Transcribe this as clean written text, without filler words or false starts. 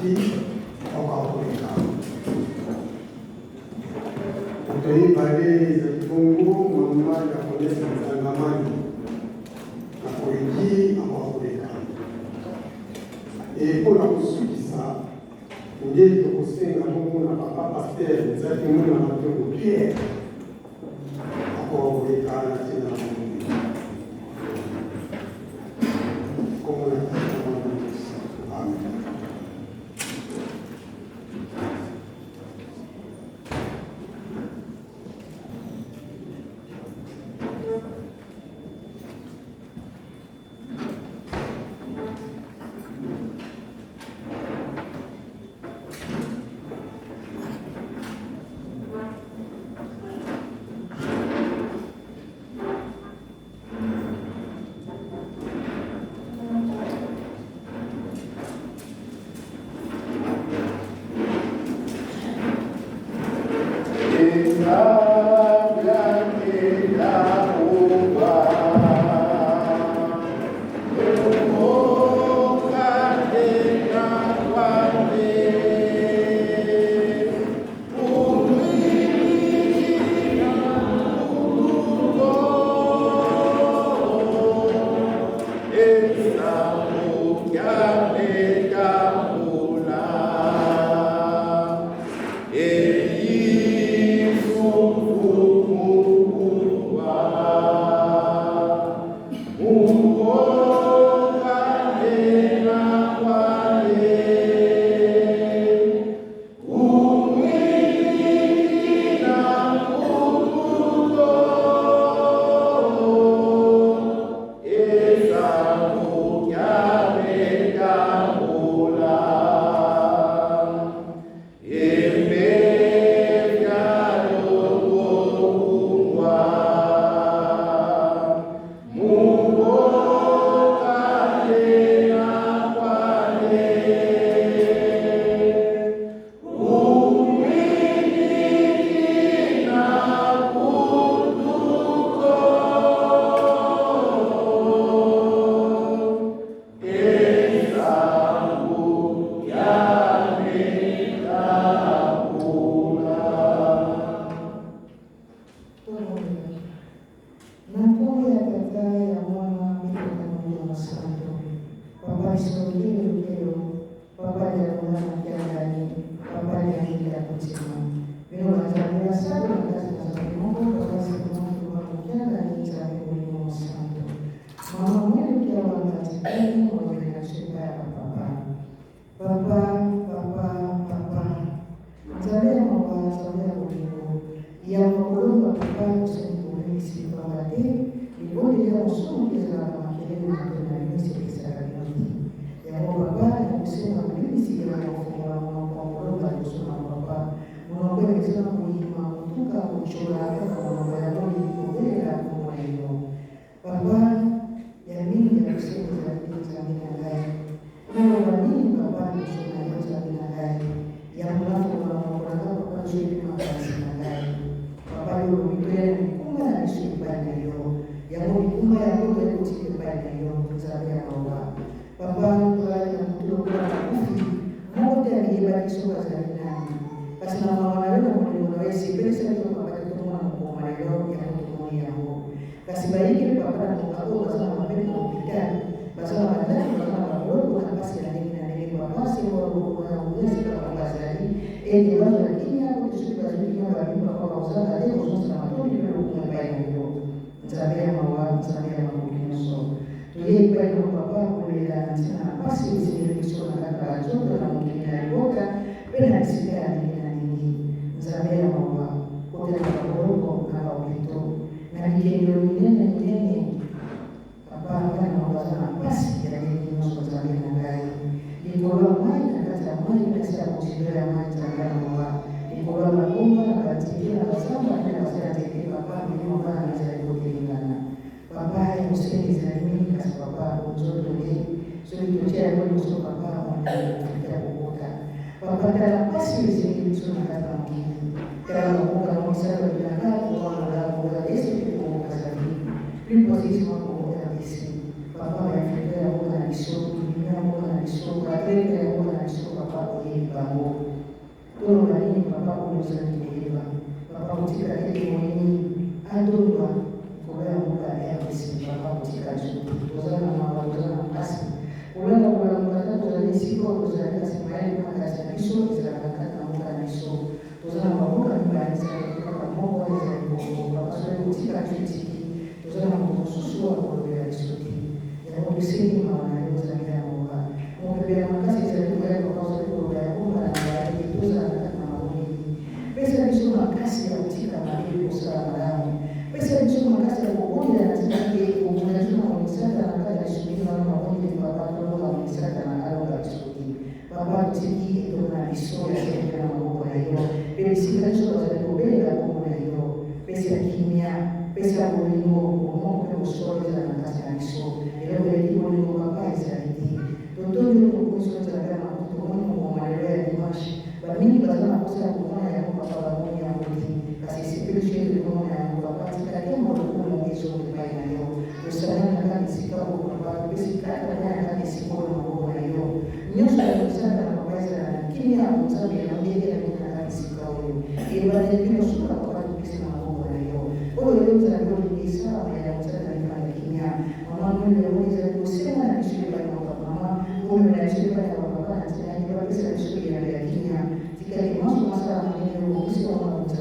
Sophie akoka koleka. Moto ya mibale ezali bongo mama Diakonese Nzangamani na Koregi akoka koleka. E mpo na kosukisa nde tokosenga bongo na papa pasteur Nzaki Muna Matondo Pierre akoka koleka na ntina na bomoi. Kombo na Tata, Mwana na Molimo Santu. Amen. Na nkombo ya Tata, ya Mwana mpe ya Molimo Mosantu. Papa Lisongili Lukelo, Papa Diakona Makiangani, Papa Diangeli ya Kotima. Bino banzambe basato na kati na Nzambe moko, Papa Simon Kimbangu Kiangani, Nzambe Molimo Mosantu. Mama Mwene Kiawanga Tikani, molobeli na biso epai ya bapapa. Papa, papa, papa. Nzambe ya mawa, Nzambe ya bolingo. Yamba kolomba papa tosengi bolimbisi pamba te libondeli ya mosumuki ezalaka makelele na matoyi na bino esepelisaka bino te. Yango papa nakosenga bolimbisi yamba kofongola monoko ya kolomba liboso na yo papa. Monoko emesana koyima, kotuka, kotyola kaka monoko yango olingi kobelela kombo na yo. Papa, ya mingi ya kosenga ezali te Nzambe na ngai. Naloba nini papa liboso na yo Nzambe na ngai. Yambo nafongola monoko na ngai papa nzoyebi makanisi na ngai. Papa yo olobi toya na mikumba na biso epai na yo. Yango mikumba yango toyei kotika epai na yo Nzambe ya mawa. Papa tolali na butu lokola bakufi, moko te amiyebaki soki azali nani. Kasi na mawa na yo na bolingo na yo esepelisa biso papa te tomona mokolo mwa lelo yango tomoni yango. Kasi bayike mpe papa na ngonga oyo baza na bambeto na hopital, baza na bandako, baza na baboloko na mpasi ya ndenge na ndenge. Papa, sembola loboko na yo na nguya esika bango bazali, ete bazwa kimia, mpo ete soki bazwi kimia, babimi, papa, bakozanga te kozongisa matondi mpe lokumu epai na yo. Nzambe ya mawa, Nzambe ya makoki nyonso, toyei epai na yo, papa, kolela na ntina na mpasi oyo ezingeli biso na kati na banzoto, na mokili, na libota, mpe na bisika ya ndenge na ndenge. Nzambe ya mawa, kotela na baboloko, na bahopito, Na bikengelo minene minene, papa, bana na yo baza na mpasi ya ndenge nyonso, Nzambe na ngai. Likolo ya mai, na kati ya mai, na se ya bozindo ya mai, Nzambe ya mawa. Likolo ya bangomba, na banzete, na bazamba mpe na base ya nzete, papa, milimo bana na ezali kotelengana. Papa, ya kosenga ezali mingi, kasi papa, bonzoto nde soki totia yango liboso, papa, molimo ekoki ya kokota. Papa, tala mpasi oyo ezingi biso na kati na mokili. Tala bamboka yango misala balingaka Congo Angola, Angola et surtout Congo Brazzaville, plus precisement Congo rdc. Papa, ba infiltres ya mboka na biso, bilima ya mboka na biso, ba traitres ya mboka na biso. biso, Papa, oyebi bango. Toloba nini, Papa, oyo ozali koyeba? Papa, kotika te ete moyini alonga likolo ya mboka ya RDC. Papa, kotika biso te. Toza na mawa, toza na mpasi. Kolala, kolamuka, ata tozali esika oyo tozali, kasi mayele makasi na biso ezalaka kati na mboka na biso. Toza na bamboka mibale, ezalaki kaka moko wana ezali Kongo. Papa, soki kotika biso etiki, toza na moto mosusu oyo akolobela biso te. Yango tosengi mawa na yo, Nzambe ya mboka. Mopepe ya makasi ezali koya, Papa, ozali koloba yango mbala na mbala ete tozala na kati na mabondeli. Pesa biso makasi ya kotika mabe mpe kosala malamu. Pesa biso makasi ya kobondela na ntina ete kobunda biso na moyini Satana na kati ya lisumeli wana mabondeli, Papa, tolonga moyini Satana alonga biso te. Papa, totiki etonga na biso ya sembe na maboko na yo, mpe bisika nyonso bazali kobelela nkombo na yo. Pesa kimia, pesa bolingo, bomoko mpe bosolo ezala na kati na biso. Eloko eleki bolingo, Papa, ezali te. Totondi yo, Mokonzi oyo Nzambe ya makoki. Tomoni mokolo lelo ya dimanche. Bamingi baza na mposa ya komona yango, Papa, bamoni yango te. Kasi esepeli biso ete tomona yango, Papa. Tika nkembo, lokumu ezonga epai na yo. Tosangani na kati esika oyo, Papa, topesi kaka na kati esika oyo na maboko na yo. Nyonso ya kosala na Papa ezala na kimia ya Nzambe ya ndenge na ndenge na kati esika oyo. Ebandeli mpe kosuka, Papa, topesi na maboko na yo. Oyo yo Nzambe olingi esalama ya Nzambe na na kimia. Mama Mwindu, yango ezali kosenga na biso epai na bamama, komema na biso epai na bapapa na ntina ete bapesa biso eyano ya kimia. Tika ete nyonso masalama ndenge obongisi bango na.